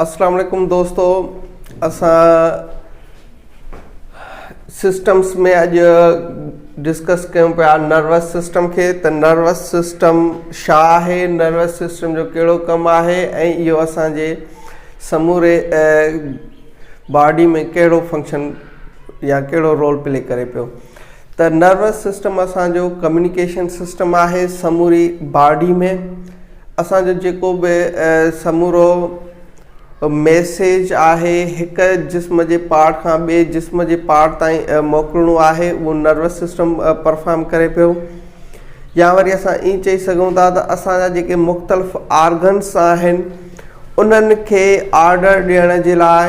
اسلام عليڪم دوستو اسان سسٽمس ۾ اڄ ڊسڪس ڪيون پيا نروس سسٽم کي ته نروس سسٽم ڇا آهي نروس سسٽم جو ڪهڙو ڪم آهي ۽ اهو اسان جي سموري باڊي ۾ ڪهڙو فنڪشن يا ڪهڙو رول پلي ڪري پيو ته نروس سسٽم اسان جو ڪميونيڪيشن سسٽم آهي سموري باڊي ۾ اسان جو جيڪو به سمورو ميسيج آهي هڪ جسم جي پارٽ کان ٻئي جسم جي پارٽ تائين موڪلڻو آهي اهو نروس سسٽم پرفارم ڪري پيو يا وري اسان ائين چئي سگهون ٿا ته اسان جا جيڪي مختلف آرگنس آهن انهن کي آرڊر ڏيڻ جي لاء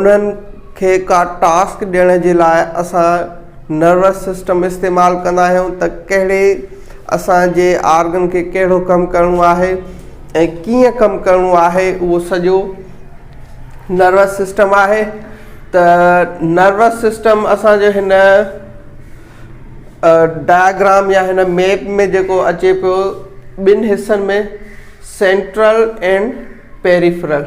انهن کي ڪا ٽاسڪ ڏيڻ جي لاء اسان نروس سسٽم استعمال ڪندا آهيون ته ڪهڙي اسان جي آرگن کي ڪهڙو ڪم ڪرڻو آهي ۽ ڪيئن ڪم ڪرڻو آهي اهو سڄو نروس سسٽم آهي ته نروس سسٽم اسانجو هن ڊائگرام يا هن ميپ ۾ جيڪو اچي پيو ٻن حصن ۾ سينٽرل اينڊ پيريفرل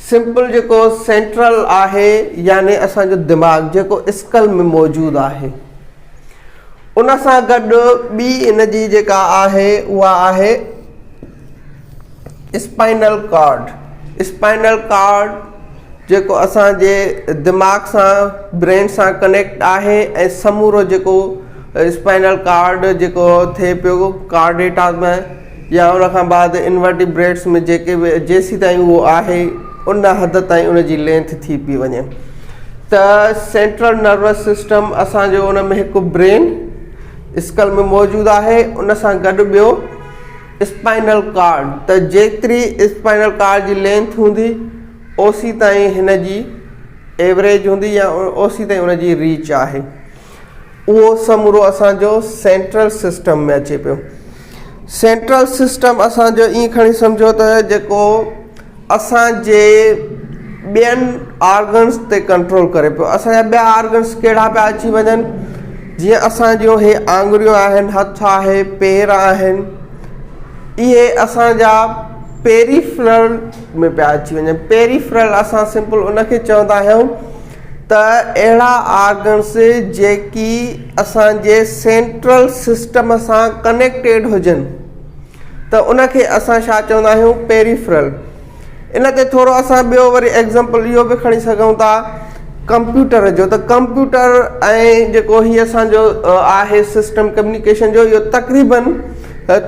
سمپل جيڪو سينٽرل آهي يعني اسان جو دماغ جيڪو اسڪل ۾ موجود آهي ان سان گڏ ٻي ان جي جيڪا آهي اها آهي اسپائنل ڪارڊ اسپائنل ڪارڊ جيڪو اسان جي دماغ سان برين سان ڪنيڪٽ آهي ۽ سمورو جيڪو اسپائنل ڪارڊ جيڪو ٿئي پيو ڪارڊيٽا ۾ يا ان کان بعد انورٽيبريٽس ۾ جيڪي به جيسي تائين اهو آهي ان حد تائين ان جي لينٿ ٿي پئي وڃي ته سينٽرل نروس سسٽم اسان جو ان ۾ هڪ برين اسڪل ۾ موجود آهي ان سان گڏ ٻيو اسپائنل ڪارڊ ته جيتري اسپائنل ڪارڊ جي لينٿ هوندي اوسي تائين هن جي ايوريج هوندي يا اوسي تائين ان جي ريچ آهي اهو سمورو اسان جو سينٽرل سسٽم ۾ اچي پيو. سينٽرل سسٽم اسان جو ائين کڻي سمجهو ته جيڪو اسان جي ٻين آرگنس تي ڪنٽرول ڪري پيو. اسان جا ٻيا آرگنس ڪهڙا پيا اچي وڃن جيئن اسان جون هي آڱريون آهن، هٿ آهي، پير آهن، اهي اسان جا پيريفرل ۾ پيا اچي وڃن. پيريفرل اسان سمپل ان کي چوندا آهيون ته اهڙا آرگنس جيڪي اسان جي سينٽرل سسٽم سان ڪنيڪٽيڊ هجن ته ان کي اسان ڇا چوندا آهيون پيريفرل ان تي ٿورو اسان ٻيو وري ايگزامپل اهو به کڻي سگهون ٿا ڪمپيوٽر جو ته ڪمپيوٽر ۽ جيڪو هي اسان جو آهي سسٽم ڪميونيڪيشن جو اهو تقريبن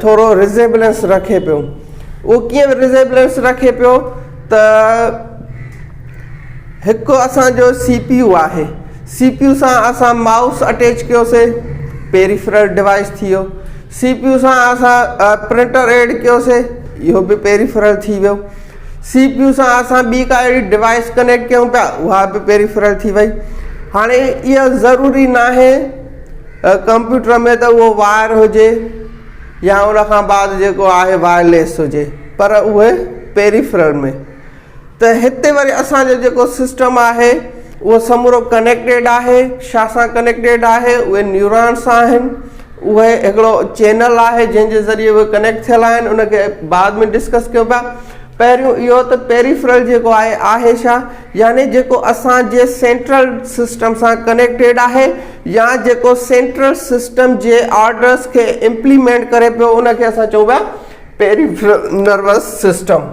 ٿورو ريزيبلنس رکي پيو اهو ڪيئن ريزيبلنس رکي پيو ته هڪ اسان جو سي پي يو آهي سي پي يو سان اسان مائوس اٽيچ ڪيوسي پيريفرل ڊوائس ٿي ويو سي پي يو سان اسان پرنٽر ايڊ ڪيوسي اهو به پيريفرل ٿي ويو سي پي يو سان اسان ٻي ڪا اهڙي ڊوائس ڪنيڪٽ ڪيون پيا اها به پيريفرل ٿي وئي هاڻي اها ضروري ناهي ڪمپيوٽر ۾ ته اهو وائر هجي يا ان کان بعد جيڪو آهي وائرليس هجي پر اهي پيريفرل ۾ ته هتي وري اسان جو جيڪو سسٽم آهي اهو سمورو ڪنيڪٽيڊ آهي ڇا سان ڪنيڪٽيڊ آهي اهي نيورانس آهن اهي هڪڙو چينل آهي جنهن جي ذريعي اهي ڪنيڪٽ ٿيل آهن ان کي بعد ۾ ڊسڪس ڪيو پيا پهريون اهو ته پيريفرل جيڪو آهي آهي ڇا يعني جيڪو اسان جي سينٽرل سسٽم سان ڪنيڪٽيڊ آهي يا جيڪو سينٽرل سسٽم جي آرڊرس کي امپليمينٽ ڪري پيو ان کي اسان چئون پيا پيريفرل نروس سسٽم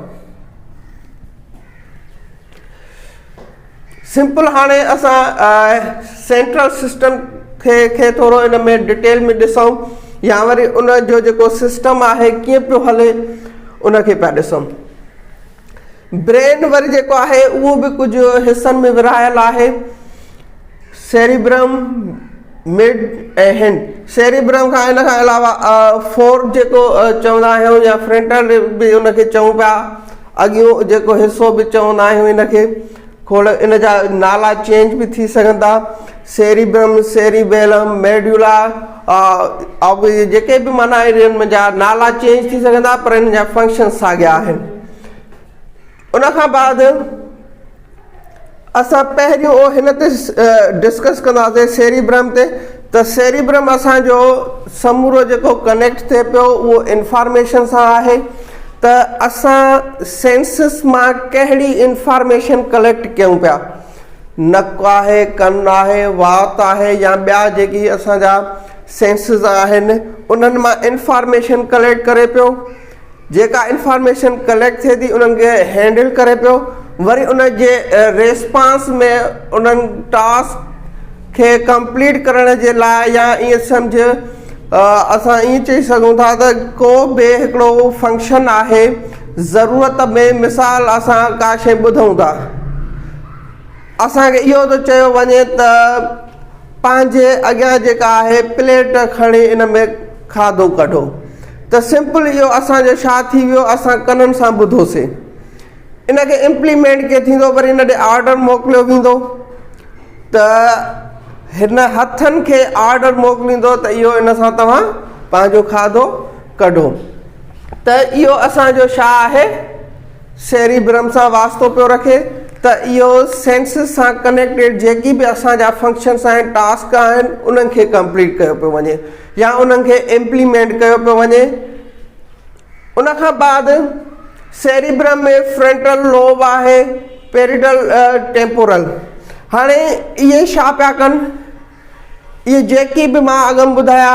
سمپل هاڻي اسان سينٽرل سسٽم کي کي ٿورو ان ۾ ڊيٽيل ۾ ڏسون يا وري ان جو جيڪو سسٽم آهي ڪيئن پيو هلي ان کي پيا ڏسون برين وري جيڪو آهي اهو به ڪجهه حصن ۾ ورهايل آهي سيريبرم مڊ ۽ هنڊ سيريبرم کان ان کان علاوه فور جيڪو چوندا آهيون يا فرنٽل به ان کي چئون پيا اڳيون جيڪو حصو به چوندا آهيون ان کي کوڙ ان جا نالا چينج به ٿي سگهن ٿا سيريبرم سيريبيلم ميڊيولا جيڪي به معنيٰ انهن جا نالا چينج ٿي سگهن ٿا پر انهن جا فنڪشن ساڳيا آهن ان کان بعد اسان پهريون اهو هن تي ڊسڪس ڪنداسين سيريبرم تي ته سيريبرم اسان جو سمورو جيڪو ڪنيڪٽ ٿئي پيو اهو انفارميشن سان آهي ته اسان سينسز مان ڪهڙي انفارميشن ڪليڪٽ ڪيون پيا. نڪ آهي، ڪن آهي، وات آهي يا ٻيا جيڪي اسان جا سينسز آهن انهن مان انفارميشن ڪليڪٽ ڪري پيو. جيڪا انفارميشن ڪليڪٽ ٿئي ٿي انهن کي هينڊل ڪري پيو وري ان جي ريسپانس ۾ انهن ٽاسڪ کي ڪمپليٽ ڪرڻ جي لاء يا ائين سمجھ اسان ائين چئي سگهون ٿا ته ڪو به هڪڙو فنڪشن آهي ضرورت ۾ مثال اسان ڪا شي ٻڌون ٿا اسان کي اهو ٿو چيو وڃي ته پنهنجي اڳيان جيڪا آهي پليٽ کڻي ان ۾ کاڌو ڪڍو ته سمپل اهو اسان جو ڇا ٿي ويو اسان ڪنن سان ٻڌوسي ان کي امپليمينٽ ڪيئن ٿيندو وري ان ڏي آرڊر موڪليو ويندو ته هن هٿن کي آرڊر موڪليندو ته اهو ان سان توهان پنهنجو کاڌو ڪڍو ته اهو اسان جو ڇا آهي سيريبرم سان واسطو پيو رکي ته اهو سينسز سان ڪنيڪٽيڊ جيڪي به اسان جا فنڪشنس آهن ٽاسڪ آهن انهن کي ڪمپليٽ ڪيو پيو وڃي يا انهن کي امپليمينٽ ڪيو پيو وڃي. ان کان بعد سيريبرم ۾ فرنٽل لوب آهي پيريٽل ٽيمپورل هاڻي اهي ڇا پيا ڪن اهي جيڪي به مان اڳم ٻڌايا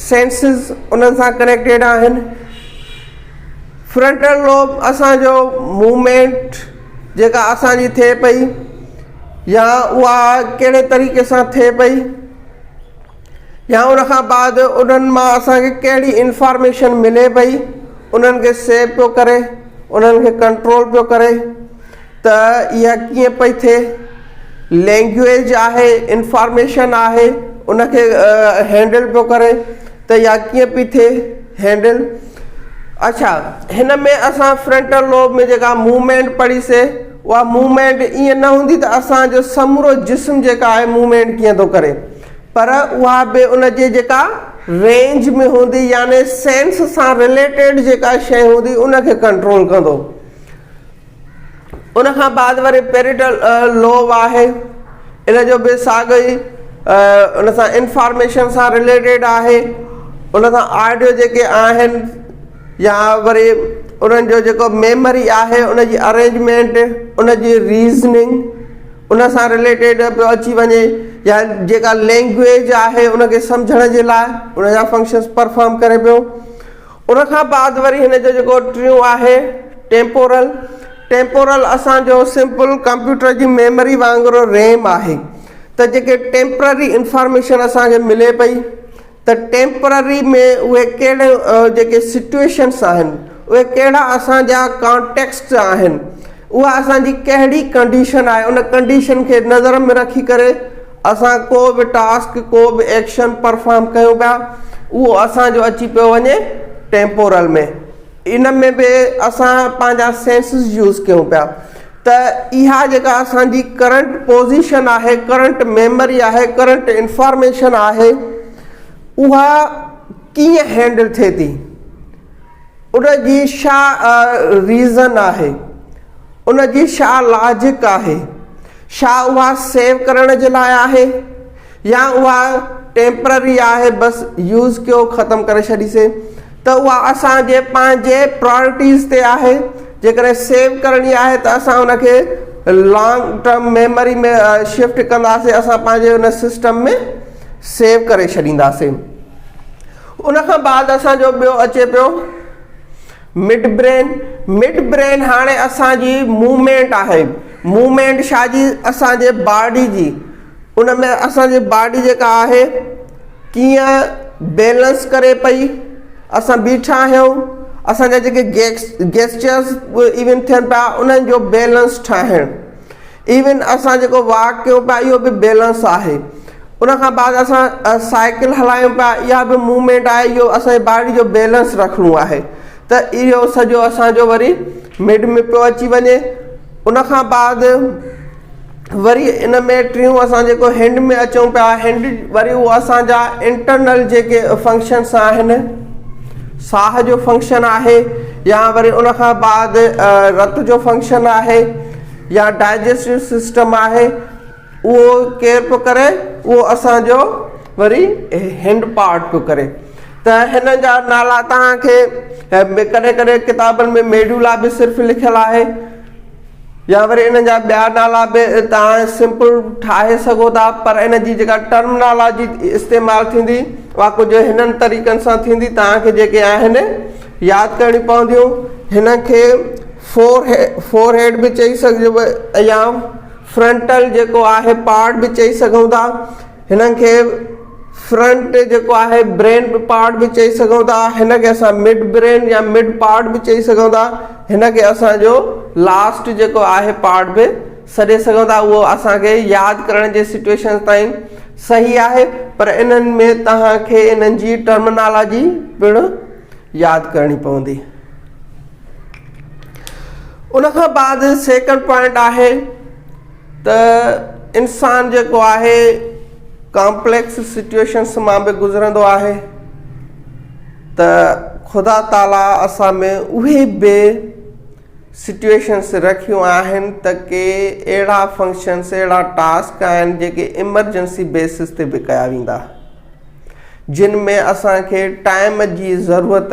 سينسز انهن سان ڪنيڪٽيڊ آهن فرنٽل لوب اسان جو موومينٽ جيڪا اسان جي ٿئي پئي يا اها ڪهڙي طريقي سان ٿئي پئي يا ان کان بعد انهن مان اسان کي ڪهڙي انفارميشن ملي پئي انهن کي سيو پيو ڪري انهن کي ڪنٽرول پيو ڪري ته اها ڪيئن پئي ٿئي، لينگويج آهي، انفارميشن آهي، ان کي هينڊل پيو ڪري ته اها ڪيئن پئي ٿئي هينڊل. اڇا هن ۾ اسان فرنٽل لوب ۾ جيڪا موومينٽ پڙهي سي اها موومينٽ ائين نه هوندي ته اسان جو سمورو جسم جيڪا آهي موومينٽ ڪيئن ٿو ڪري پر اها به ان جي جيڪا رينج ۾ هوندي يعني سينس سان رليٽيڊ جيڪا شيء هوندي ان کي ڪنٽرول ڪندو. ان کان بعد وري پيريٽل لوب آهي ان جو به ساڳو ئي ان سان انفارميشن سان رليٽيڊ آهي ان سان آڊيو جيڪي آهن يا وري انهن جو جيڪو ميموري آهي ان جي ارينجمينٽ ان جي ريزننگ ان سان رليٽيڊ پيو اچي وڃي يا جيڪا لينگويج آهي ان کي سمجهڻ جي لاء ان جا فنڪشنس پرفارم ڪري پيو ان کان بعد وري هن جو جيڪو ٽيون آهي ٽيمپورل ٽيمپورل اسان جو سمپل ڪمپيوٽر جي ميموري وانگر ريم آهي ته جيڪي ٽيمپرري انفارميشن اسان کي ملي پئي ته ٽيمپرري ۾ اهي ڪهڙي جيڪي سچويشنس آهن اهي ڪهڙا اسان جا ڪانٽيڪسٽ آهن اها اسان جي ڪهڙي ڪنڊيشن آهي ان ڪنڊيشن کي نظر ۾ رکي ڪري اسان ڪو به ٽاسڪ ڪو به ايڪشن پرفارم ڪيون پيا اهو اسان جو اچي پيو وڃي ٽيمپورل ۾ ان ۾ به اسان پنهنجا سينسز يوز ڪيون پيا ته اها جيڪا اسان جي ڪرنٽ پوزيشن آهي ڪرنٽ ميموري آهي ڪرنٽ انفارميشن آهي اها ڪيئن هينڊل ٿئي ٿي ان جي ڇا ريزن آهي ان جي ڇا لاجڪ آهي ڇا اها سيو ڪرڻ جي لاء آهي يا اها ٽيمپرري آهي بس يوز ڪيو ختم ڪري ڇڏيسي ته اها اسان جي پنهنجي پرائرٽيز تي آهي جيڪڏهن سيو ڪرڻي آهي ته اسان ان کي لانگ ٽرم ميموري ۾ شفٽ ڪنداسي اسان پنهنجي ان سسٽم ۾ سيو ڪري ڇڏينداسي ان کان بعد اسان جو ٻيو اچي پيو مڊ برين مڊ برين هاڻي اسان جي موومينٽ آهي موومينٽ ڇا جي اسان جي باڊي جي ان ۾ اسان جي باڊي جيڪا آهي ڪيئن بيلنس ڪري پئي اسان بيٺا آهيون اسان جا جيڪي گيسچرس ايون ٿين پيا انهن جو بيلنس ٺاهڻ ايون اسان جيڪو واڪ ڪيون پيا اهو به بيلنس آهي ان کان بعد اسان سائيڪل هلايون پيا اها به موومينٽ آهي اهو اسان جي باڊي جو بيلنس رکڻو آهي ته اهو سڄو اسان جو وري مڊ ۾ پيو اچي وڃي ان کان بعد وري ان ۾ ٽيون اسان جيڪو هينڊ ۾ اچون پيا هينڊ وري اهو اسان جا انٽرنل جيڪي فنڪشنس آهن ساهه جو فنڪشن آهي يا وري ان کان بعد رت جو فنڪشن آهي يا ڊائجسٽو سسٽم آهي اهو ڪير پيو ڪري اهو اسان جو وري هينڊ پارٽ پيو ڪري. ته هنن جا نالا توهان کي ڪڏهن ڪڏهن ڪتابن ۾ ميڊولا به صرف لکيل آهي يا وري انهن جا ٻيا نالا به توهان سمپل ٺاهي سگهو ٿا پر ان جي جيڪا ٽرمنالاجي استعمال ٿيندي اها ڪجهه هنن طريقن سان ٿيندي توهان کي جيڪي آهن ياد ڪرڻيون پونديون هن کي فور هيڊ به چئي سگهجو يا فرنٽل جيڪو آهي پارٽ به چئي سگهون ٿا هنن کي فرنٽ جيڪو آهي برين پارٽ به چئي سگهون ٿا هن کي اسان مڊ برين يا مڊ پارٽ به چئي سگهون ٿا هن کي اسان جو لاسٽ جيڪو آهي پارٽ به سڏي سگهون ٿا اهو اسان کي ياد ڪرڻ جي سچويشن تائين صحيح آهي پر انهن ۾ توهان کي انهن جي ٽرمنالاجي پڻ ياد ڪرڻي پوندي ان کان بعد سيڪنڊ پوائنٽ آهي ته انسان جيڪو آهي ڪامپليڪس سچويشنس مان به گذرندو آهي ته خدا تعاليٰ اسان ۾ اهي به سچويشنس رکيون آهن ته ڪي اهڙا فنڪشنس اهڙا ٽاسڪ آهن جيڪي ايمرجنسي بيسس تي به ڪيا ويندا جن ۾ اسان کي ٽائيم جي ضرورت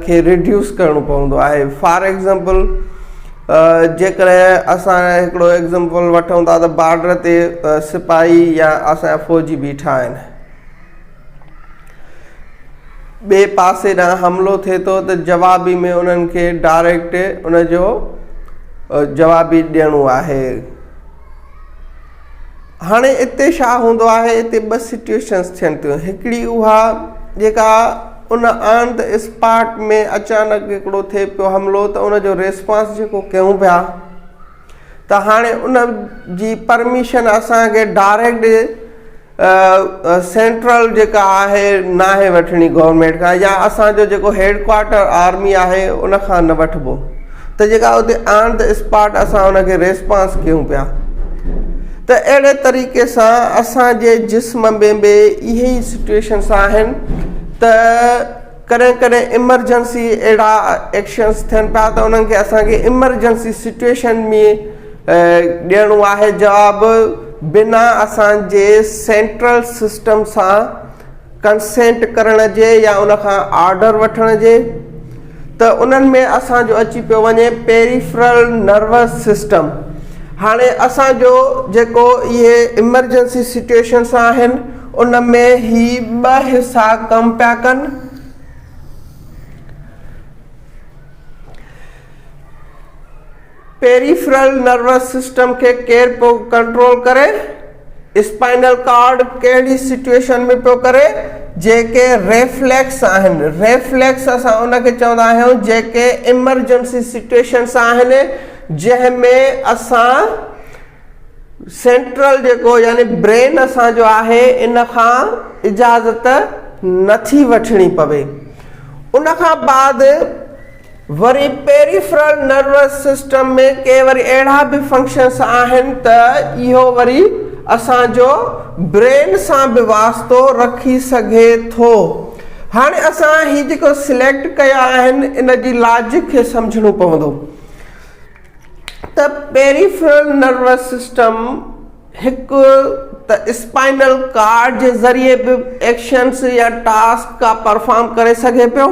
کي ريڊيوس ڪرڻو پوندو آهي فار ايگزامپل جيڪڏهن اسان هڪڙو ايگزامپل وٺون ٿا ته بارڊر تي سپاهي يا اسان جا فوجي بيٺا آهن ٻئي پاسي ڏانهن حملو ٿئي ٿو ته جوابي ۾ انهن کي ڊائريڪٽ ان جو جوابي ڏيڻو آهي هاڻي اتي ڇا هوندو آهي اتي ٻه سچويشنس ٿين ٿيون هڪڙي اها جيڪا ان آن the spot ۾ اچانڪ هڪڙو ٿئي پيو حملو ته ان جو ريسپانس جيڪو ڪيون پيا ته هاڻي ان جي پرميشن اسانکي ڊائريڪٽ سينٽرل جيڪا آهي ناهي وٺڻي گورنمينٽ کان يا اسان جو جيڪو هيڊ ڪوارٽر آرمي آهي ان کان نه وٺبو ته جيڪا اتي آن the spot اسان ان کي ريسپانس ڪيون پيا ته اهڙي طريقي سان اسان جي جسم ۾ به اهي ئي سچويشنس آهن ته ڪڏهن ڪڏهن ايمرجنسي اهڙا ايڪشنس ٿين پيا ته انهن کي اسان کي ايمرجنسي سچويشن ۾ ڏيڻو آهي جواب بنا اسان جي سينٽرل سسٽم سان ڪنسينٽ ڪرڻ جي يا ان کان آرڊر وٺڻ جي ته انهن ۾ اسان جو اچي پيو وڃي پيريفرل نروس سسٽم هاڻي اسان جو جيڪو اهي ايمرجنسي سچويشنس آهن ان ۾ هي ٻه حصا ڪم پيا ڪن. پيريفرل نروس سسٽم کي ڪير پيو ڪنٽرول ڪري؟ اسپائنل ڪارڊ ڪهڙي سچويشن ۾ پيو ڪري؟ جيڪي ريفليڪس آهن، ريفليڪس اسان ان کي چوندا آهيون جيڪي ايمرجنسي سچويشنس آهن جنهن ۾ اسان سينٽرل جيڪو يعني برين اسان جو آهي ان کان اجازت نٿي وٺڻي پوي ان کان بعد وري پيريفرل نروس سسٽم ۾ ڪي وري اهڙا به فنڪشنس آهن ته اهو وري اسان جو برين سان به واسطو رکي سگهي ٿو. هاڻي اسان هي جيڪو سليڪٽ ڪيا آهن ان جي لاجڪ کي سمجهڻو پوندو ته پيريفرل نروس سسٽم هڪ ته اسپائنل ڪارڊ جي ذريعي به ايڪشنس يا ٽاسڪ ڪا پرفارم ڪري سگهي پيو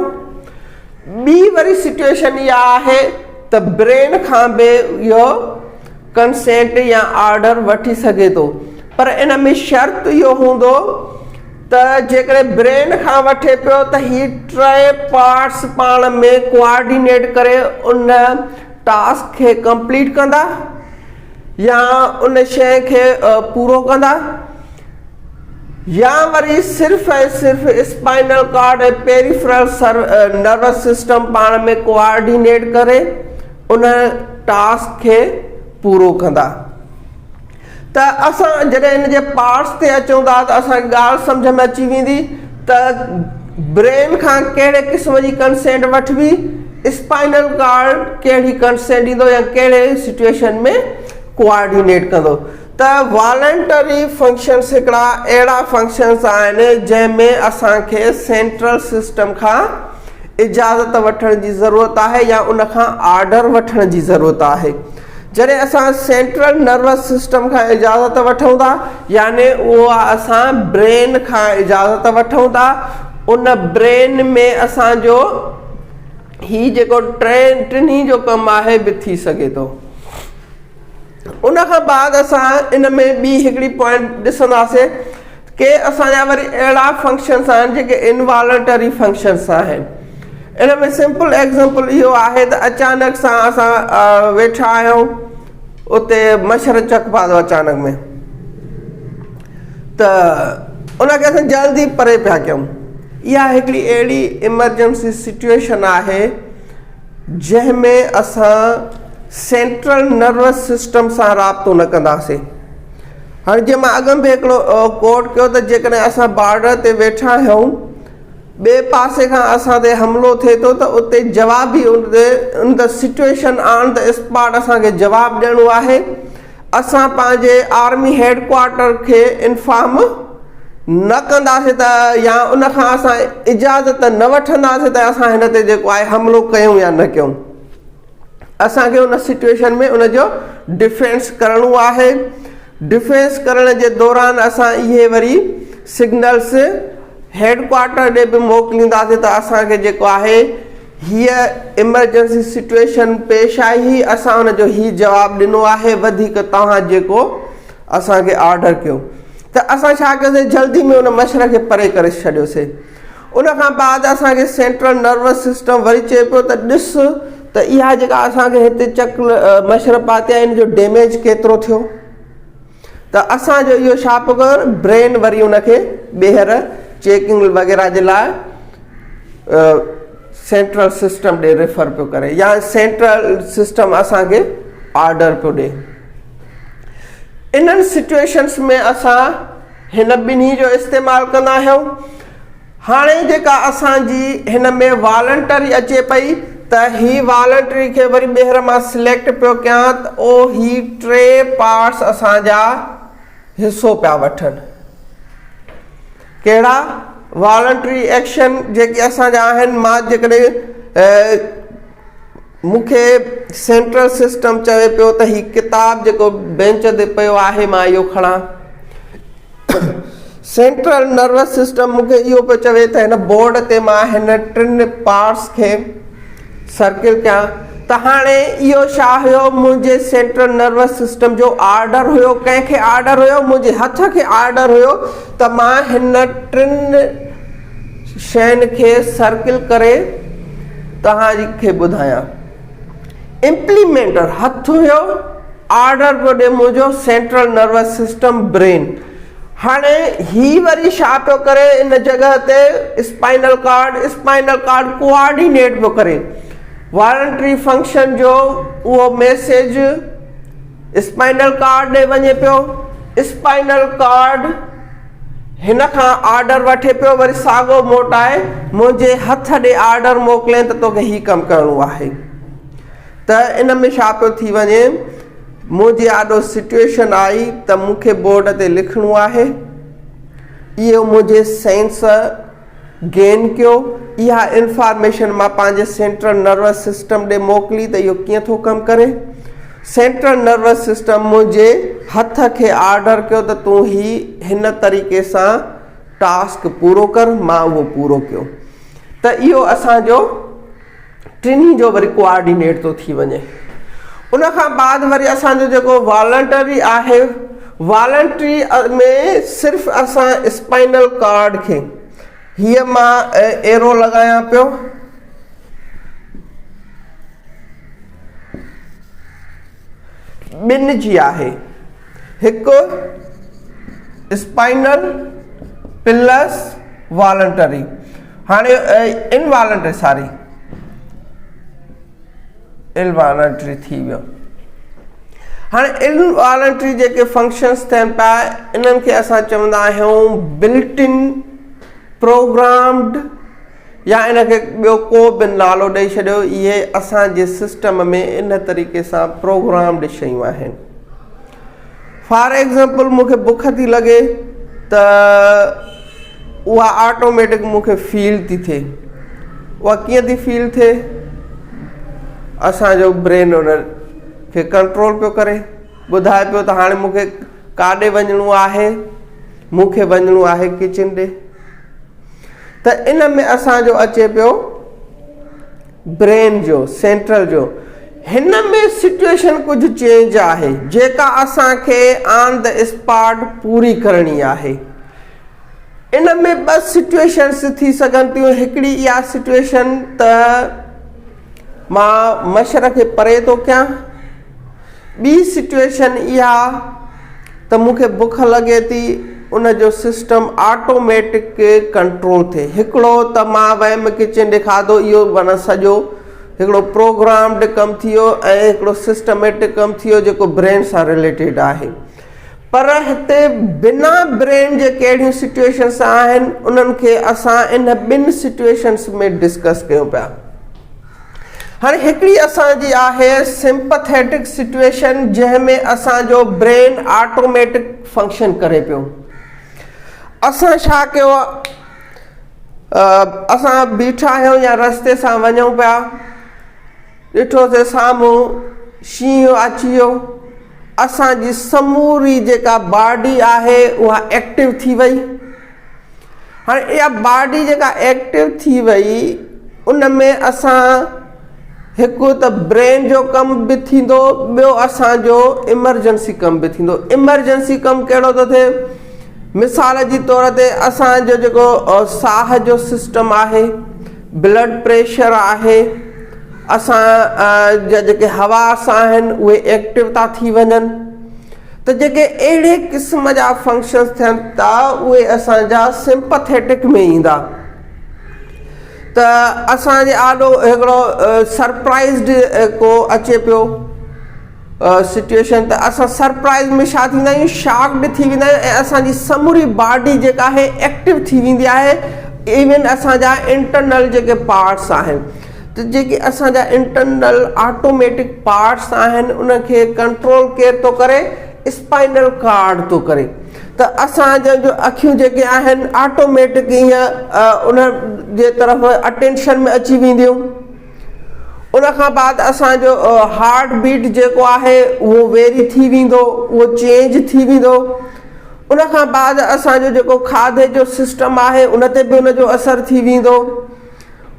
ٻي وري سچويشن اها آهي ته برين کان به اهو ڪنسينٽ يا آرڊر وٺي سگهي ٿو پر ان ۾ شرط اهو هوندو ته جيڪڏهن برين کان وٺي پيو ته هي ٽي پارٽس پاڻ ۾ ڪوآرڊينيٽ ڪري ان ٽاسڪ کي ڪمپليٽ ڪندا يا ان شيء کي پورو ڪندا يا وري صرف ۽ صرف spinal cord ۽ peripheral nervous system پاڻ ۾ ڪوآرڊينيٽ ڪري ان ٽاسڪ کي پورو ڪندا ته اسان جڏهن ان جي پارٽس تي اچون ٿا ته اسان کي ڳالهه سمجهه ۾ اچي ويندي ته برين کان ڪهڙي قسم جي ڪنسينٽ وٺبي اسپائنل ڪارڊ ڪهڙي ڪنسينٽ ڏيندو يا ڪهڙي سچويشن ۾ ڪوآرڊينيٽ ڪندو ته والنٽري فنڪشنس هڪڙا اهڙا فنڪشنس آهن جنهن ۾ اسان کي سينٽرل سسٽم کان اجازت وٺڻ جي ضرورت آهي يا ان کان آرڊر وٺڻ جي ضرورت آهي جڏهن اسان سينٽرل نروس سسٽم کان اجازت وٺون ٿا يعني اهو اسان برين کان اجازت وٺون ٿا ان برين ۾ اسان جو هي جيڪو ٽين ٽنهي جو ڪم آهي به ٿي سگهي ٿو. ان کان بعد اسان ان ۾ ٻي هڪڙي پوائنٽ ڏسنداسين ڪي اسان جا وري اهڙا فنڪشنس آهن جيڪي انوالنٽري فنڪشنس آهن. ان ۾ سمپل ايگزامپل اهو آهي ته اچانڪ سان اسان ويٺا آهيون اتي مڇر چڪ پاتو اچانڪ ۾ ته ان کي اسان جلدي پري پيا ڪيون. اها هڪڙي اهڙي ايمرجنسي سچويشن آهي جنهن ۾ اسان سينٽرل نروس سسٽم سان رابطو نه ڪنداسين. هاڻي جيئن مان اڳ ۾ به هڪڙو ڪوٽ ڪيو ته جيڪڏهن اسان بارڊر تي ويٺا آهيون ٻئي پاسي کان اسان تي حملو ٿئي ٿو ته اتي جوابي ان تي ان the situation on the spot اسان کي جواب ڏيڻو آهي. اسان پنهنجي آرمي هيڊ ڪوارٽر کي انفارم نه ڪنداسين ته يا ان کان اسان اجازت نه وٺنداسين ته اسان هن تي جيڪو آهي حملو ڪيون يا نه ڪيون. اسان کي ان سچويشن ۾ ان جو ڊفينس ڪرڻو آهي. ڊفينس ڪرڻ جي دوران اسان اهي وري سگنلس هيڊ ڪوارٽر ڏي به موڪلينداسين ته اسان کي جيڪو آهي هيء ايمرجنسي سچويشن پيش آئي هئي، اسان ان جو هي جواب ڏنو آهي، وڌيڪ توهان جيڪو اسان کي آرڊر ڪيو ته اسان ڇا ڪيوسي جلدي ۾ ان مڇر کي پري ڪري ڇڏيوسي. ان کان بعد اسان کي سينٽرل نروس سسٽم وري چئي پيو ته ڏس ته اها جيڪا اسان کي هتي چڪ مڇر پاتي آهي ان جو ڊيميج ڪيترو ٿيو. ته اسان جو اهو ڇا پيو ڪري برين وري ان کي ٻيهر چيڪنگ وغيره جي لاء سينٽرل سسٽم ڏي ريفر پيو ڪري يا سينٽرل سسٽم اسان کي آرڊر پيو ڏي. انهن سچويشنس ۾ اسان هن ٻنهي جو استعمال ڪندا آهيون. هاڻي جيڪا اسان جي هن ۾ والنٽري اچي پئي ته هي والنٽري کي وري ٻيهر مان سليڪٽ پيو ڪيان ته او هي ٽي پارٽس اسان جا حصو پيا وٺن. ڪهڙا والنٽري ايڪشن جيڪي اسان جا آهن مان جيڪڏهن مون کي سينٽرل سسٽم چوي پيو ته هي ڪتاب جيڪو بينچ تي پيو آهي مان اهو کڻان. سينٽرل نروس سسٽم مون کي اهو پيو چوي ته هن بورڊ تي مان هن ٽن پارٽس کي سرڪل ڪيان ته هاڻي اهو ڇا هيو منهنجي سينٽرل نروس سسٽم جو آرڊر هيو ڪنهن کي آرڊر هيو منهنجي هٿ کي آرڊر هيو ته مان هن ٽن شين کي سرڪل ڪري توهان کي ٻڌايان. امپليمينٽر هٿ هيو، آرڊر پيو ڏي منهنجو سينٽرل نروس سسٽم برين. هاڻي هي وري ڇا پيو ڪري ان جڳهه تي spinal cord, spinal cord coordinate پيو ڪري. والنٽري فنڪشن جو اهو ميسيج اسپائنل ڪارڊ ڏي وڃي پيو. اسپائنل ڪارڊ هن کان آرڊر وٺي پيو وري ساڳو موٽائي منهنجي هٿ ڏي آرڊر موڪلين ته توکي هي ڪم ڪرڻو آهي ته ان ۾ ڇا پيو ٿي وڃي منهنجي آڏو سچويشن آئي ته مون کي بورڊ تي لکڻو آهي اهو منهنجي سينس گين ڪيو اها انفارميشن مان پنهنجي سينٽرل نروس سسٽم ڏي موڪلي ته اهو ڪيئن ٿو ڪم ڪري. سينٽرل نروس سسٽم منهنجي هٿ کي آرڊر ڪيو ته تون هي هن طريقي سان ٽاسڪ پورو ڪر مان اهو پورو ڪيو ته اهو اسان جو ٽنهي جو وري ڪوآرڊينيٽ ٿو ٿي وڃي. ان کان بعد وري اسان جو جيڪو والنٽري آهي والنٽري ۾ صرف اسان اسپائنل ڪارڊ کي هيء مان ايرو لڳايان پيو ٻن جي آهي هڪ اسپائنل پلس والنٽري هاڻي انوالنٽري ساري انوالنٽري ٿي ويو هاڻي انوالنٽري جيڪي فنڪشنس ٿين پيا انهن کي اسان چوندا آهيون بلٽ ان پروگرامڊ يا ان کي ٻيو ڪو به نالو ڏئي ڇڏيو اهي اسان جي سسٽم ۾ ان طريقي سان پروگرامڊ شيون آهن فار ايگزامپل مون کي بک ٿي لڳي ته اها آٽوميٽڪ مون کي فيل ٿي ٿئي اها ڪيئن ٿي فيل ٿئي اسانجو برين ان کي ڪنٽرول پيو ڪري ٻڌائي پيو ته هاڻي مون کي ڪاڏي وڃڻو آهي مون کي وڃڻو آهي ڪچن ڏي. ته ته ان ۾ اسان جو اچي پيو برين جو سينٽرل جو هن ۾ سچويشن ڪجهه چينج آهي جيڪا اسان کي آن the spot پوري ڪرڻي آهي. ان ۾ ٻه سچويشنس ٿي سگهن ٿيون هڪڙي اها سچويشن ته مان مڇر کي پري ٿو ڪيان ٻي سچويشن اها ته مون کي بک لڳي ٿي ان جو سسٽم آٽوميٽڪ ڪنٽرول ٿئي هڪڙو ته مان ويم ڪچن ڏي کاڌو اهو معنيٰ سڄو هڪڙو پروگرامڊ ڪم ٿي ويو ۽ هڪڙو سسٽميٽڪ ڪم ٿي ويو جيڪو برين سان رليٽيڊ آهي پر هتي بنا برين جي ڪهڙيون سچويشنس آهن انهن کي اسان ان ٻن سچويشنس ۾ ڊسڪس ڪيون پيا. هاڻي هڪڙي اسان جي آهي سمپٿيٽڪ سچويشن جنهن ۾ اسان جو برين آٽوميٽڪ فنڪشن ڪري پيو. اسان ڇا ڪيو اسان بيٺا آهيون يا رستي سان وڃون پيا ڏٺوسي سامهون شينهن اچي ويو اسان جي سموري جيڪا باڊي آهي اها ايڪٽو ٿي وئي هاڻي اها باڊي جيڪا ايڪٽو ٿي وئي ان ۾ اسان هڪ ته برين جو ڪم به ٿيندو ٻيو اسان جو ايمرجنسي ڪم به ٿيندو ايمرجنسي ڪم ڪهڙو ٿو ٿئي مثال جي طور تي اسان جو جيڪو ساهه جو سسٽم آهي بلڊ پريشر آهي اسان جا جيڪي حواس آهن اهي ايڪٽو ٿا ٿي وڃن ته جيڪي اهڙي قسم جا فنڪشنس ٿين ٿا اهي اسان جا سمپٿيٽڪ ۾ ايندا ته اسان جي آڏو هڪڙو سرپرائزڊ ڪو اچي پيو سچويشن ته اسان سرپرائز ۾ ڇا ٿيندا آهيون شاڪڊ ٿي ويندا آهيون ۽ اسان جي سموري باڊي جيڪا آهي ايڪٽو ٿي ويندي آهي ايون اسان جا انٽرنل جيڪي پارٽس آهن ته جيڪي اسان جا انٽرنل آٽوميٽڪ پارٽس آهن ان کي ڪنٽرول ڪير ٿو ڪري اسپائنل ڪارڊ ٿو ڪري ته اسان جا جو اکيون جيڪي آهن آٽوميٽڪ ائين ان جي طرف اٽينشن ۾ اچي وينديون ان کان بعد اسان جو هارٽ بيٽ جيڪو آهي اهو ويري ٿي ويندو اهو چينج ٿي ويندو ان کان بعد اسان جو جيڪو کاڌي جو سسٽم آهي ان تي به ان جو اثر ٿي ويندو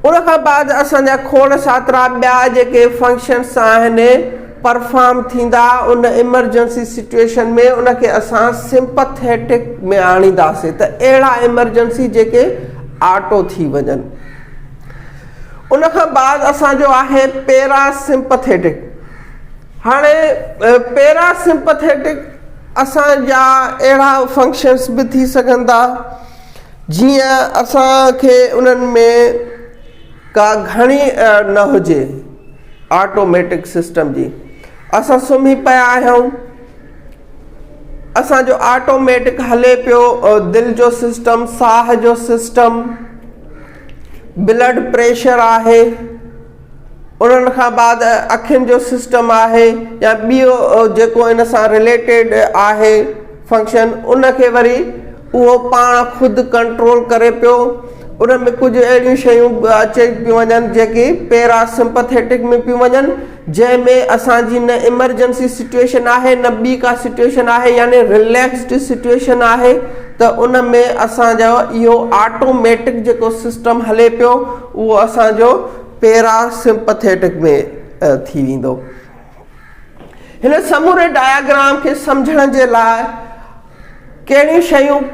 ان کان بعد اسان جا کوڙ ساترا ٻيا جيڪي فنڪشنس آهن پرفارم ٿيندا ان ايمرجنسي سچويشن ۾ ان کي اسان سمپٿيٽڪ ۾ آڻينداسين ته اهڙا ايمرجنسي جيڪي آٽو ٿي وڃن ان کان بعد اسان جو آهي پيرا سمپٿيٽڪ هاڻي پيرا سمپٿيٽڪ اسان جا اهڙا فنڪشنس به ٿي سگهن ٿا جيئن اسان کي انهن ۾ ڪا گهڻي نه هجي آٽوميٽڪ سسٽم جي اسان سمهي پيا آهيون اسان جو آٽوميٽڪ هلي پيو دل جو سسٽم ساهه جو سسٽم بلڊ پريشر آهي انهن کان بعد اکين جو سسٽم آهي يا ٻيو جيڪو ان سان رليٽيڊ آهي فنڪشن ان کي وري اهو پاڻ خود ڪنٽرول ڪري پيو ان ۾ ڪجهه اهڙيون شيون به اچي پيون وڃن جيڪي پيرا سمپٿيٽڪ ۾ پيون وڃن جنهن ۾ اسان جي نه ايمرجنسي سچويشن آهي نه ٻي ڪا سچويشن آهي يعني رليڪسڊ سچويشن آهي ته ان ۾ اسان جو اهو آٽوميٽڪ جيڪو سسٽم هلي پيو اهو اسان جو پيرا سمپٿيٽڪ ۾ ٿي ويندو. هن سموري ڊاياگرام کي سمجهڻ جي لاء ڪهڙيون شيون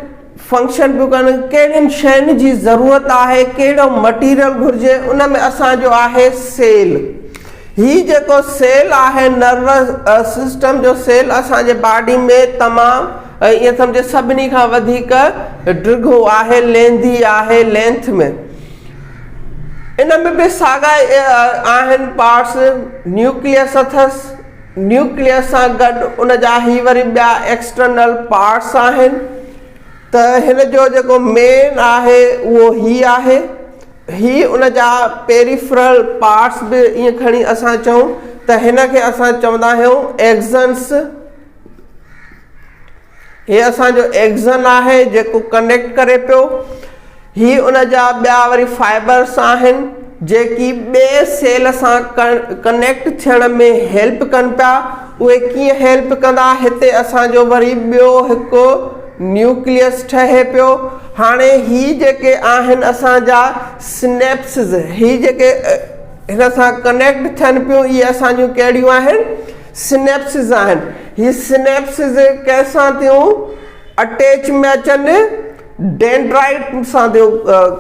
فنڪشن پيون ڪن، ڪهڙين شين جي ضرورت آهي، ڪهڙو مٽيريل گهرجي، ان ۾ اسان جو آهي سيل. هي جيڪو سيل آهي نروس سسٽم جو سيل اسان جي باڊي ۾ تمام ائين سمجهي سڀني کان وڌيڪ ڊگهو آهي، لينڌي آهي لينٿ ۾. ان ۾ به ساڳا آهن پارٽس، نيوڪليس اٿس، نيوڪليس سان گڏ ان جا هي وري ٻيا ايڪسٽرنل پارٽس آهن ته هن جو جيڪو مين آهي اهو هي آهي هي ان جا پيريفرل پارٽس به ائين کڻي اسان چئون ته هن کي اسان چوندا آهيون ايگزنس هي اسان جو ايگزن آهي جيڪو ڪنيڪٽ ڪري پيو. هي ان جا ٻيا وري فائبرس آهن جيڪي ٻئي سيل سان ڪنيڪٽ ٿيڻ ۾ هيلپ ڪن پيا. اهي ڪيئن هيلپ ڪندا؟ هتي اسان جو وري ٻيو هڪ نيوڪليس ٺهي پيو. هاڻي هي جيڪي آهن اسان جا سنيپسز هي جيڪي هن سان ڪنيڪٽ ٿين پيون اهي اسان جون ڪهڙيون آهن سنيپسز آهن. هي سنيپسز ڪنهن سان ٿيون اٽيچ ۾ اچن ڊينڊرائيٽ سان ٿيون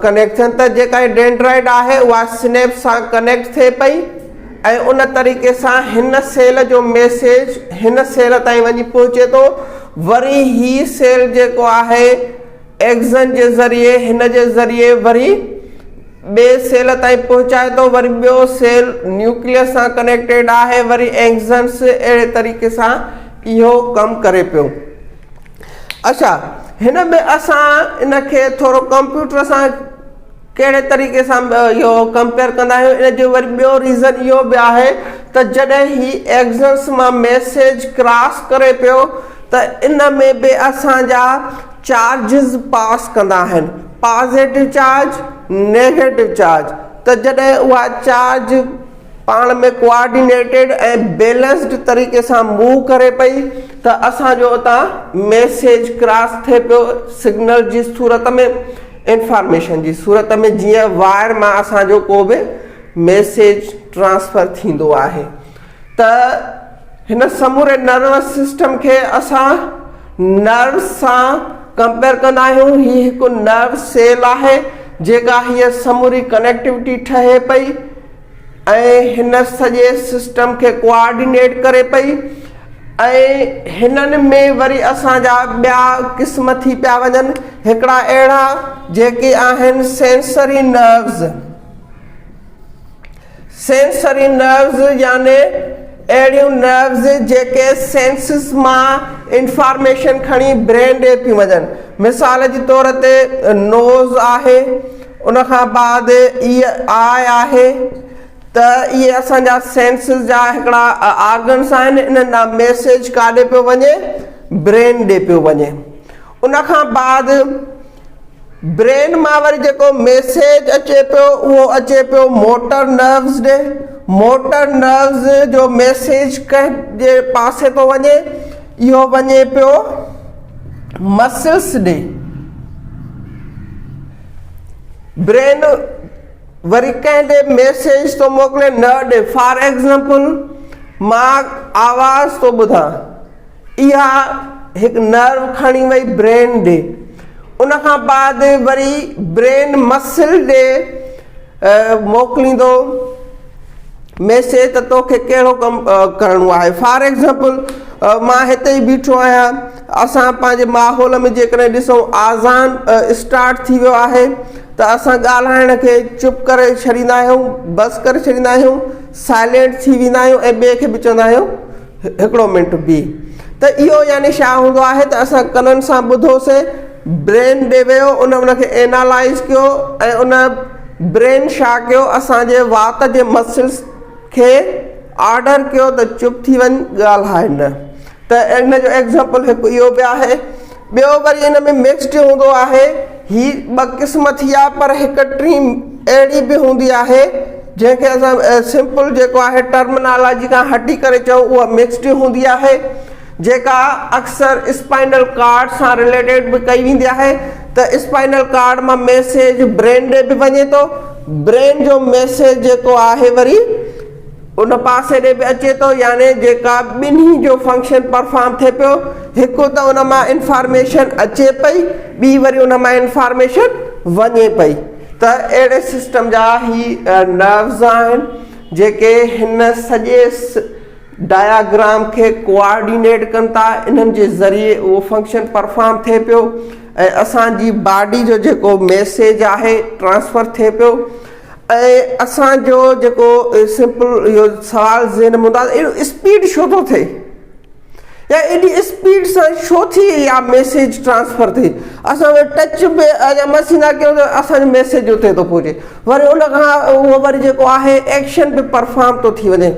ڪنيڪٽ ٿين ته جيڪا هي ڊينڊرائيٽ آهي اها سنيپس سان ڪنيڪٽ ٿئي پئي ۽ ان طريقي سان هن سيل جو ميسيج هن سيل تائين وڃي پهچي ٿو وري هي سيل جيڪو آهي ايگزن جي ذريعي هن جي ذريعي وري ٻئي سيل تائين پهچائي ٿو وري ٻيو سيل نيوڪليس سان ڪنيڪٽيڊ آهي وري ايگزنس اهڙي طريقي سان اهو ڪم ڪري پيو. اڇا هن ۾ اسان ان کي ٿورو ڪمپيوٽر سان ڪهڙي طريقي سان اهو ڪمپيئر ڪندا آهيون ان جو وري ٻيو ريزن اهو به آهي ته جڏهن هي ايگزنس مان ميسيج ڪراس ڪري پيو ته ان ۾ به اسان جا چارجز پاس ڪندا آهن پازيٽو چارج نيگيٽو چارج ته جڏهن اها چارج پاڻ ۾ ڪوآرڊينيٽيڊ ۽ بيلنسڊ طريقي سان موو ڪري پئي ته اسان جو اتان ميسيج ڪراس ٿئي پيو سگنل جي صورت ۾ انفارميشن جي صورت ۾ جيئن وائر مان اسان جو ڪو به ميسيج ٽرانسفر ٿيندو آهي ته هن سموري نروس سسٽم کي اسان نروس سان ڪمپيئر ڪندا آهيون هي هڪ نرو سيل آهي جيڪا هيء سموري ڪنيڪٽيوٽي ٺهي پئي ۽ هن سڄي سسٽم کي ڪوآرڊينيٽ ڪري پئي ۽ هنن ۾ وري اسان جا ٻيا قسم ٿي پيا وڃن هڪڙا اهڙا جيڪي آهن سينسري نروز سينسري نروز يعني اهڙيون نروز جيڪي سينسز مان انفارميشن کڻي برين ڏي ٿيون وڃن مثال جي طور تي نوز آهي ان کان بعد اي آء آهي ته اهي اسان جا سينسز جا هڪڙا آرگنس آهن انهن ڏانهن ميسيج ڪاڏي پيو وڃي برين ڏي پيو وڃي ان کان بعد برين مان وري جيڪو ميسيج اچي پيو اهو اچي پيو موٽر نروز ڏي موٽر نروز جو ميسيج ڪنهن جي پاسي ٿو وڃي اهو وڃي پيو مسلس ڏي برين وري ڪنهن ڏي ميسيج ٿو موڪلي نه ڏي فار ايگزامپل مان آواز ٿو ٻڌان اها هڪ نرو کڻي وئي برين ڏي ان کان بعد وري برين مسل ڏي موڪليندو ميسيج ته توکي ڪهڙو ڪم ڪرڻو آهي فار ايگزامپل مان هتي ئي بيٺو آهيان اسان پنهنجي ماحول ۾ جيڪڏهن ڏسون آذان اسٽارٽ ٿي ويو آهي ته اسان ڳالهائڻ کي چپ ڪري ڇڏيندا آهيون بس ڪري ڇڏيندا آهيون سائلينٽ ٿي ويندا آهيون ۽ ٻئي کي به چوندا آهيون هڪڙو منٽ بي ته اهو يعني ڇا هوندو آهي ته اسان ڪنن سان ٻڌوسي برين ڏي ويو ان ان کي اينالائز ڪيو ۽ ان برين ڇا ڪيو اسان جي وات جي مسلس کي آرڊر ڪيو ته چپ ٿي وڃ ڳالهائي نه ته ان جو ايگزامپل هڪ اهو به آهي ٻيو وري ان ۾ مڪسڊ هوندو آهي هي ٻه قسم ٿي ويا پر هڪ ٽين اهڙي به هوندي آهي جنهن کي اسان سمپل جيڪو آهي ٽرمنالاجي کان هٽي ڪري چئون اها مڪسڊ هوندي آهي جيڪا اڪثر اسپائنل ڪارڊ سان رليٽيڊ به ڪئي ويندي آهي ته اسپائنل ڪارڊ مان ميسيج برين ڏي به وڃي ٿو برين جو ميسيج جيڪو آهي وري ان پاسي ڏي به اچي ٿو يعني جيڪا ٻنهي جو فنڪشن پرفارم ٿئي پيو هڪ ته ان مان انفارميشن اچي پئي ٻي وري ان مان انفارميشن وڃي پئي ته اهڙي سسٽم جا هي نروز آهن جيڪي هن سڄي ڊاياگرام کي ڪوآرڊينيٽ ڪن ٿا انهن جي ذريعي اهو فنڪشن پرفارم ٿئي پيو ۽ اسان جي باڊي جو جيڪو ميسيج آهي ٽرانسفر ٿئي پيو ۽ اسان جو جيڪو سمپل اهو سوال ذهن ۾ هوندو آهي اهڙو اسپيڊ ڇو ٿو ٿئي يا ايڏي اسپيڊ سان ڇو ٿي اها ميسيج ٽرانسفر ٿئي اسان وٽ ٽچ به اڃا مس ٿيندا ڪيون ته اسان جو ميسيج اتي ٿو پهچي وري ان کان اهو وري جيڪو آهي ايڪشن به پرفارم ٿو ٿي وڃي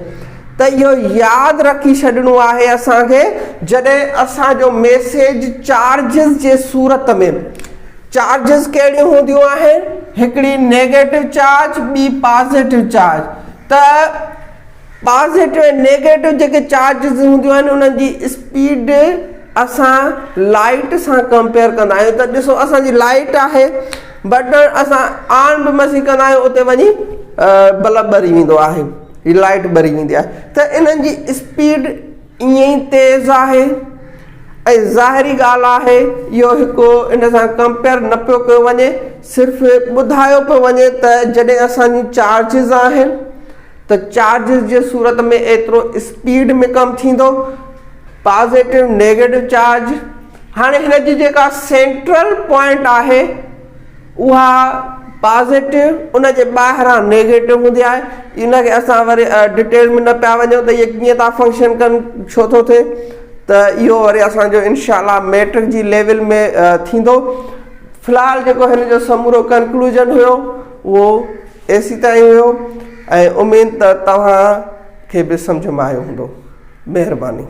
ته اهو ياد رکي ڇڏڻو آهي اسان کي جڏهن اسان جو ميسيج چارجز جي صورت ۾ چارجز ڪهڙيون هونديون آهن هڪڙي نيگيٽو چارج ٻي پازيٽو چارج ته پازيٽو ۽ نيگيٽو جيڪي چارجز هونديون آهن انهن جي اسپيڊ اسان لائيٽ سان ڪمپيئر ڪندا آهيون ته ڏسو اسان جي لائيٽ آهي بٽڻ اسان آن به مسي ڪندا آهيون اتي وڃي بلب ٻري ويندو آهي هي لائيٽ ٻري ويندي آهي ته انهن جي اسپيڊ ائين ئي تيز آهي ۽ ظاهري ڳالهه آهي اهو هڪ ان سان ڪمپيئر نه پيو ڪيو وڃي صرف ٻڌايو پيو وڃي ته جڏهن اسان جون چارجز آهن ته چارجز جي صورت ۾ ايترو اسپيڊ ۾ ڪم ٿيندو پازيٽو نيگيٽو چارج هاڻي هن جي جيڪا سينٽرل پوائنٽ آهي اها پازيٽو ان جي ٻاهران نيگيٽو هوندي آهي ان کي اسان وري ڊيٽيل ۾ نه پيا وڃون ته اهي ڪيئن ٿا فنڪشن ڪن ڇو ٿو ٿئي ته اهو وري اسان جو انشاء الله ميٽرڪ جي ليول ۾ ٿيندو في الحال جيڪو هن جو سمورو ڪنڪلوزن هيو اهو ايسي تائين هيو ۽ اميد ته توهان کي به سمجھ ۾ آيو هوندو مهرباني.